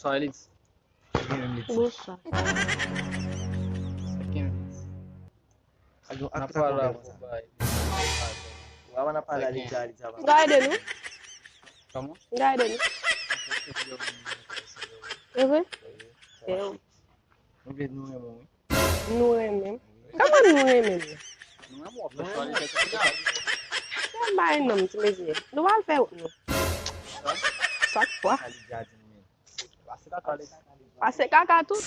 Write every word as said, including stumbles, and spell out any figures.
Sa li di. Sa gen menm li di. Bonswa. Sa gen menm li di. N ap pale avan bay. Avan n ap pale a li di a li di avan. Gade nou. Kòman? Gade nou. E vre? Yo. Nou vle nou renmen wi. Nou renmen. Kòman nou renmen nou? Nou renmen w ap fè chwa li fè kisa. Fè bay non ti mesye. Nou pral fè wout nou. Chak fwa. Sa li di a di nou menm. Pase kaka li. Pase kaka tout.